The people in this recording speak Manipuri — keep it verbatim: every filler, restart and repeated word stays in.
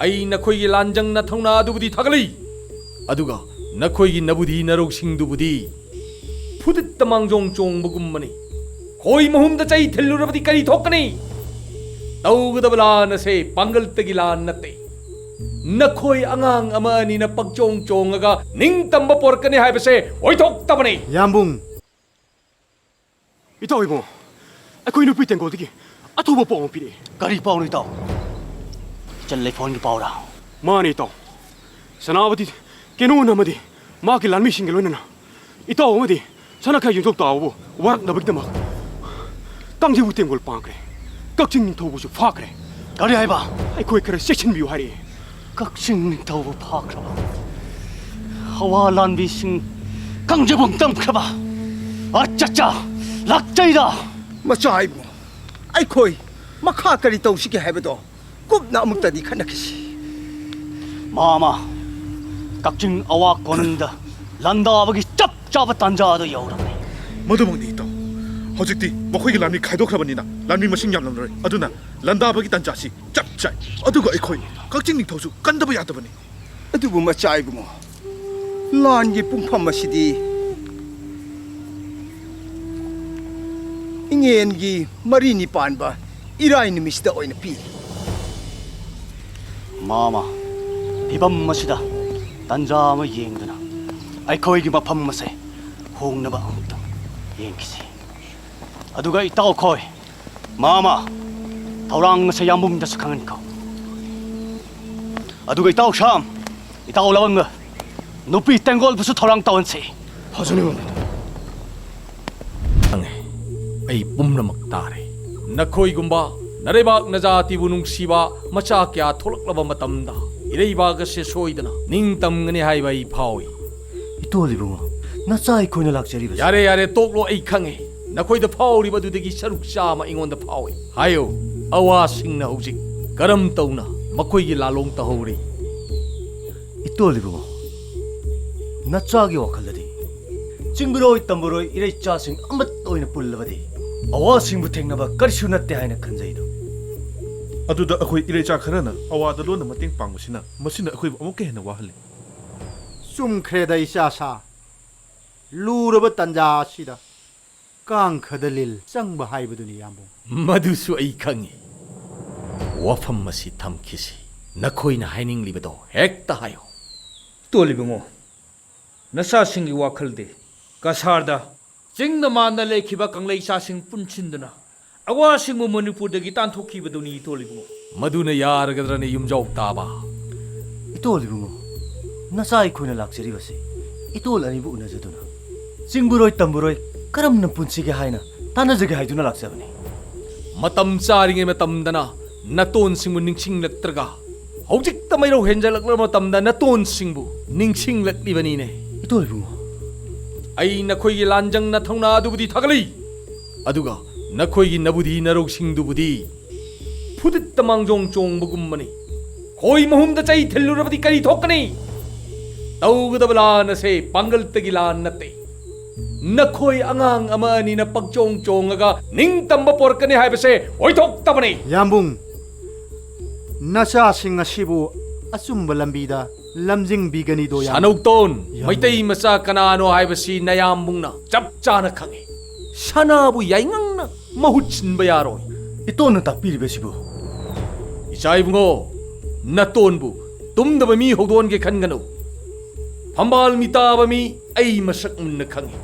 ꯑꯩ ꯅꯈꯣꯏꯒꯤ ꯂꯥꯟꯖꯪꯅ ꯊꯧꯅꯥ ꯑꯗꯨꯕꯨꯗꯤ ꯊꯥꯒꯠꯂꯤ, ꯑꯗꯨꯒ ꯅꯈꯣꯏꯒꯤ ꯅꯕꯨꯙꯤ ꯅꯔꯧꯁꯤꯡꯗꯨꯕꯨꯗꯤ ꯐꯨꯗꯤꯠꯇ ꯃꯥꯡꯖꯣꯡ ꯆꯣꯡꯕꯒꯨꯝꯕꯅꯤ꯫ ꯈꯣꯏ ꯃꯍꯨꯝꯗ ꯆꯩ ꯊꯤꯜꯂꯨꯔꯕꯗꯤ ꯀꯔꯤ ꯊꯣꯛꯀꯅꯤ? ꯇꯧꯒꯗꯕ ꯂꯥꯟ ꯑꯁꯦ ꯄꯥꯡꯒꯜꯇꯒꯤ ꯂꯥꯟ ꯅꯠꯇꯦ꯫ ꯅꯈꯣꯏ ꯑꯉꯥꯡ ꯑꯃ ꯑꯅꯤꯅ ꯄꯛꯆꯣꯡ ꯆꯣꯡꯉꯒ ꯅꯤꯡꯇꯝꯕ ꯄꯣꯔꯛꯀꯅꯤ ꯍꯥꯏꯕꯁꯦ ꯑꯣꯏꯊꯣꯛꯇꯕꯅꯤ꯫ ꯌꯥꯝꯕꯨꯡ꯫ ꯏꯇꯥꯎ ꯏꯕꯨꯡꯉꯣ, ꯑꯩꯈꯣꯏ ꯅꯨꯄꯤ ꯇꯦꯡꯒꯣꯜꯗꯒꯤ ꯑꯊꯨꯕ ꯄꯥꯎ ꯑꯃ ꯄꯤꯔꯛꯑꯦ꯫ ꯀꯔꯤ ꯄꯥꯎꯅꯣ ꯏꯇꯥꯎ? ꯏꯆꯟ ꯂꯩꯐꯣꯟꯒꯤ ꯄꯥꯎꯔꯥ? ꯃꯥꯅꯦ ꯏꯇꯥꯎ꯫ ꯁꯦꯅꯥꯄꯇꯤ ꯀꯦꯅꯣꯟ ꯑꯃꯗꯤ ꯃꯥꯒꯤ ꯂꯥꯟꯃꯤꯁꯤꯡꯒ ꯂꯣꯏꯅꯅ ꯏꯇꯥꯎ ꯑꯃꯗꯤ ꯁꯅꯥꯈꯥꯏ ꯌꯨꯝꯊꯣꯛ ꯇꯥꯎꯕꯨ ꯋꯥꯔꯛꯅꯕꯒꯤꯗꯃꯛ ꯀꯥꯡꯖꯩꯕꯨꯡ ꯇꯦꯡꯒꯣꯜ ꯄꯥꯡꯈ꯭ꯔꯦ꯫ ꯀꯛꯆꯤꯡ ꯅꯤꯡꯊꯧꯕꯨꯁꯨ ꯐꯥꯈ꯭ꯔꯦ꯫ ꯀꯔꯤ ꯍꯥꯏꯕ? ꯑꯩꯈꯣꯏ ꯈꯔ ꯆꯦꯛꯁꯤꯟꯕꯤꯌꯨ ꯍꯥꯏꯔꯛꯑꯦ꯫ ꯀꯛꯆꯤꯡ ꯅꯤꯡꯊꯧꯕꯨ ꯐꯥꯈ꯭ꯔꯕ? ꯑꯋꯥ ꯂꯥꯟꯃꯤꯁꯤꯡ ꯀꯥꯡꯖꯩꯕꯨꯡ ꯇꯝꯈ꯭ꯔꯕ? ꯑꯠꯆꯥ, ꯂꯥꯛꯆꯩꯗ꯫ ꯃꯆꯥ ꯏꯕꯨꯡꯉꯣ, ꯑꯩꯈꯣꯏ ꯃꯈꯥ ꯀꯔꯤ ꯇꯧꯁꯤꯒꯦ ꯍꯥꯏꯕꯗꯣ ꯀꯨꯞꯅ ꯑꯃꯨꯛꯇꯗꯤ ꯈꯟꯅꯈꯤꯁꯤ꯫ ꯃꯥꯃ, ꯀꯛꯆꯤꯡ ꯑꯋꯥ ꯀꯣꯅꯨꯡꯗ ꯂꯥꯟꯗꯥꯕꯒꯤ ꯆꯞ ꯆꯥꯕ ꯇꯥꯟꯖꯥꯗꯣ ꯌꯧꯔꯕꯅꯤ꯫ ꯃꯗꯨꯃꯛꯅꯤ ꯏꯇꯥꯎ꯫ ꯍꯧꯖꯤꯛꯇꯤ ꯃꯈꯣꯏꯒꯤ ꯂꯥꯟꯃꯤ ꯈꯥꯏꯗꯣꯛꯈ꯭ꯔꯕꯅꯤꯅ ꯂꯥꯟꯃꯤ ꯃꯁꯤꯡ ꯌꯥꯝꯂꯝꯂꯔꯣꯏ꯫ ꯑꯗꯨꯅ ꯂꯥꯟꯗꯥꯕꯒꯤ ꯇꯥꯟꯖꯥꯁꯤ ꯆꯞ ꯆꯥꯏ꯫ ꯑꯗꯨꯒ ꯑꯩꯈꯣꯏ ꯀꯛꯆꯤꯡ ꯅꯤꯡꯊꯧꯁꯨ ꯀꯟꯗꯕ ꯌꯥꯗꯕꯅꯤ꯫ ꯑꯗꯨꯕꯨ ꯃꯆꯥ ꯏꯕꯨꯡꯉꯣ, ꯂꯥꯟꯒꯤ ꯄꯨꯡꯐꯝ ꯑꯁꯤꯗꯤ ꯏꯉꯦꯟꯒꯤ ꯃꯔꯤꯅꯤ ꯄꯥꯟꯕ ꯏꯔꯥꯏ ꯅꯨꯃꯤꯠꯁꯤꯗ ꯑꯣꯏꯅ ꯄꯤꯔꯤ꯫ ꯃꯥꯃ, ꯐꯤꯕꯝ ꯑꯁꯤꯗ ꯇꯥꯟꯖꯥ ꯑꯃ ꯌꯦꯡꯗꯨꯅ ꯑꯩꯈꯣꯏꯒꯤ ꯃꯐꯝ ꯑꯁꯦ ꯍꯣꯡꯅꯕ ꯑꯃꯨꯛꯇꯪ ꯌꯦꯡꯈꯤꯁꯤ꯫ ꯑꯗꯨꯒ ꯏꯇꯥꯎꯈꯣꯏ, ꯃꯥꯃ, ꯊꯧꯔꯥꯡ ꯑꯁꯦ ꯌꯥꯝꯕꯨꯡꯗꯁꯨ ꯈꯪꯍꯟꯈꯣ꯫ ꯑꯗꯨꯒ ꯏꯇꯥꯎ ꯁꯥꯝ, ꯏꯇꯥꯎ ꯂꯋꯪꯒ ꯅꯨꯄꯤ ꯇꯦꯡꯒꯣꯜꯕꯨꯁꯨ ꯊꯧꯔꯥꯡ ꯇꯧꯍꯟꯁꯤ꯫ ꯐꯖꯅ ꯉꯝꯃꯤ꯫ ꯈꯪꯉꯦ, ꯑꯩ ꯄꯨꯝꯅꯃꯛ ꯇꯥꯔꯦ꯫ ꯅꯈꯣꯏꯒꯨꯝꯕ ꯅꯔꯩꯕꯥꯛ ꯅꯖꯥꯇꯤꯕꯨ ꯅꯨꯡꯁꯤꯕ ꯃꯆꯥ ꯀꯌꯥ ꯊꯣꯛꯂꯛꯂꯕ ꯃꯇꯝꯗ ꯏꯔꯩꯕꯥꯛ ꯑꯁꯦ ꯁꯣꯏꯗꯅ ꯅꯤꯡꯇꯝꯒꯅꯤ ꯍꯥꯏꯕ ꯑꯩ ꯐꯥꯎꯏ꯫ ꯏꯇꯣꯜ ꯏꯕꯨꯡꯉꯣ, ꯅꯆꯥ ꯑꯩꯈꯣꯏꯅ ꯂꯥꯛꯆꯔꯤꯕꯁꯤ꯫ ꯌꯥꯔꯦ, ꯌꯥꯔꯦ, ꯇꯣꯛꯂꯣ, ꯑꯩ ꯈꯪꯉꯦ꯫ ꯅꯈꯣꯏꯗ ꯐꯥꯎꯔꯤꯕ ꯑꯗꯨꯗꯒꯤ ꯁꯔꯨꯛ ꯆꯥꯝꯃ ꯑꯩꯉꯣꯟꯗ ꯐꯥꯎꯏ꯫ ꯍꯥꯏꯌꯨ, ꯑꯋꯥꯁꯤꯡꯅ ꯍꯧꯖꯤꯛ ꯀꯔꯝ ꯇꯧꯅ ꯃꯈꯣꯏꯒꯤ ꯂꯥꯂꯣꯡ ꯇꯧꯍꯧꯔꯤ? ꯏꯇꯣꯜ ꯏꯕꯨꯡꯉꯣ, ꯅꯆꯥꯒꯤ ꯋꯥꯈꯜꯗꯗꯤ ꯆꯤꯡꯕꯔꯣꯏ ꯇꯝꯕꯔꯣꯏ ꯏꯔꯩꯆꯥꯁꯤꯡ ꯑꯃꯠꯇ ꯑꯣꯏꯅ ꯄꯨꯜꯂꯕꯗꯤ ꯑꯋꯥꯁꯤꯡꯕꯨ ꯊꯦꯡꯅꯕ ꯀꯔꯤꯁꯨ ꯅꯠꯇꯦ ꯍꯥꯏꯅ ꯈꯟꯖꯩꯗꯣ꯫ ꯑꯗꯨꯗ ꯑꯩꯈꯣꯏ ꯏꯔꯩꯆꯥ ꯈꯔꯅ ꯑꯋꯥꯗ ꯂꯣꯟꯅ ꯃꯇꯦꯡ ꯄꯥꯡꯕꯁꯤꯅ ꯃꯁꯤꯅ ꯑꯩꯈꯣꯏꯕꯨ ꯑꯃꯨꯛꯀ ꯍꯦꯟꯅ ꯋꯥꯍꯜꯂꯤ꯫ ꯆꯨꯝꯈ꯭ꯔꯦꯗ ꯏꯆꯥꯁꯥ, ꯂꯨꯔꯕ ꯇꯟꯖꯥ ꯑꯁꯤꯗ ꯀꯥꯡꯈꯗ ꯂꯤꯜ ꯆꯪꯕ ꯍꯥꯏꯕꯗꯨꯅꯤ, ꯌꯥꯝꯕꯨꯡ꯫ ꯃꯗꯨꯁꯨ ꯑꯩ ꯈꯪꯏ꯫ ꯋꯥꯐꯝ ꯑꯁꯤ ꯊꯝꯈꯤꯁꯤ꯫ ꯅꯈꯣꯏꯅ ꯍꯥꯏꯅꯤꯡꯂꯤꯕꯗꯣ ꯍꯦꯛꯇ ꯍꯥꯏꯌꯨ꯫ ꯏꯇꯣꯜ ꯏꯕꯨꯡꯉꯣ, ꯅꯆꯥꯁꯤꯡꯒꯤ ꯋꯥꯈꯜꯗꯤ ꯀꯁꯥꯔꯗ ꯆꯤꯡꯗ ꯃꯥꯟꯗ ꯂꯩꯈꯤꯕ ꯀꯪꯂꯩ ꯆꯥꯁꯤꯡ ꯄꯨꯟꯁꯤꯟꯗꯨꯅ ꯑꯋꯥꯁꯤꯡꯕꯨ ꯃꯅꯤꯄꯨꯔꯗꯒꯤ ꯇꯥꯟꯊꯣꯛꯈꯤꯕꯗꯨꯅꯤ, ꯏꯇꯣꯜ ꯏꯕꯨꯡꯉꯣ꯫ ꯃꯗꯨꯅ ꯌꯥꯔꯒꯗ꯭ꯔꯅꯦ, ꯌꯨꯝꯖꯥꯎ ꯇꯥꯕ? ꯏꯇꯣꯜ ꯏꯕꯨꯡꯉꯣ, ꯅꯆꯥ ꯑꯩꯈꯣꯏꯅ ꯂꯥꯛꯆꯔꯤꯕꯁꯤ ꯏꯇꯣꯜ ꯑꯅꯤꯕꯨ ꯎꯅꯖꯗꯨꯅ ꯆꯤꯡꯕꯨꯔꯣꯏ ꯇꯝꯕꯨꯔꯣꯏ ꯀꯔꯝꯅ ꯄꯨꯟꯁꯤꯒꯦ ꯍꯥꯏꯅ ꯇꯥꯟꯅꯖꯒꯦ ꯍꯥꯏꯗꯨꯅ ꯂꯥꯛꯆꯕꯅꯤ꯫ ꯃꯇꯝ ꯆꯥꯔꯤꯉꯩ ꯃꯇꯝꯗꯅ ꯅꯇꯣꯟꯁꯤꯡꯕꯨ ꯅꯤꯡꯁꯤꯡꯂꯛꯇ꯭ꯔꯒ, ꯍꯧꯖꯤꯛꯇ ꯃꯩꯔꯧ ꯍꯦꯟꯖꯜꯂꯛꯂꯕ ꯃꯇꯝꯗ ꯅꯇꯣꯟꯁꯤꯡꯕꯨ ꯅꯤꯡꯁꯤꯡꯂꯛꯂꯤꯕꯅꯤꯅꯦ꯫ ꯏꯇꯣꯜ ꯏꯕꯨꯡꯉꯣ, ꯑꯩ ꯅꯈꯣꯏꯒꯤ ꯂꯥꯟꯖꯪ ꯅꯊꯧꯅꯥ ꯑꯗꯨꯕꯨꯗꯤ ꯊꯥꯒꯠꯂꯤ, ꯑꯗꯨꯒ ꯅꯈꯣꯏꯒꯤ ꯅꯕꯨꯙꯤ ꯅꯔꯧꯁꯤꯡꯗꯨꯕꯨꯗꯤ ꯐꯨꯗꯤꯠꯇ ꯃꯥꯡꯖꯣꯡ ꯆꯣꯡꯕꯒꯨꯝꯕꯅꯤ꯫ ꯈꯣꯏ ꯃꯍꯨꯝꯗ ꯆꯩ ꯊꯤꯜꯂꯨꯔꯕꯗꯤ ꯀꯔꯤ ꯊꯣꯛꯀꯅꯤ? ꯇꯧꯒꯗꯕ ꯂꯥꯟ ꯑꯁꯦ ꯄꯥꯡꯒꯜꯇꯒꯤ ꯂꯥꯟ ꯅꯠꯇꯦ꯫ ꯅꯈꯣꯏ ꯑꯉꯥꯡ ꯑꯃ ꯑꯅꯤꯅ ꯄꯛꯆꯣꯡ ꯆꯣꯡꯉꯒ ꯅꯤꯡꯇꯝꯕ ꯄꯣꯔꯛꯀꯅꯤ ꯍꯥꯏꯕꯁꯦ ꯑꯣꯏꯊꯣꯛꯇꯕꯅꯤ꯫ ꯌꯥꯝꯕꯨꯡ, ꯅꯆꯥꯁꯤꯡ ꯑꯁꯤꯕꯨ ꯑꯆꯨꯝꯕ ꯂꯝꯕꯤꯗ ꯂꯝꯖꯤꯡꯕꯤꯒꯅꯤꯗꯣ, ꯌꯥꯝꯕꯨꯡ꯫ ꯁꯥꯅꯧꯇꯣꯟ, ꯃꯩꯇꯩ ꯃꯆꯥ ꯀꯅꯥꯅꯣ ꯍꯥꯏꯕꯁꯤ ꯅꯌꯥꯝꯕꯨꯡꯅ ꯆꯞ ꯆꯥꯅ ꯈꯪꯏ꯫ ꯁꯅꯥꯕꯨ ꯌꯥꯏꯉꯪꯅ ꯃꯍꯨꯠ ꯁꯤꯟꯕ ꯌꯥꯔꯣꯏ꯫ ꯏꯇꯣꯟꯅ ꯇꯥꯛꯄꯤꯔꯤꯕꯁꯤꯕꯨ? ꯏꯆꯥ ꯏꯕꯨꯡꯉꯣ, ꯅꯇꯣꯟꯕꯨ ꯇꯨꯝꯗꯕ ꯃꯤ ꯍꯧꯗꯣꯛꯍꯟꯒꯦ ꯈꯟꯒꯅꯨ꯫ ꯐꯝꯕꯥꯜ ꯃꯤꯇꯥꯕ ꯃꯤ ꯑꯩ ꯃꯁꯛ ꯃꯨꯟꯅ ꯈꯪꯏ꯫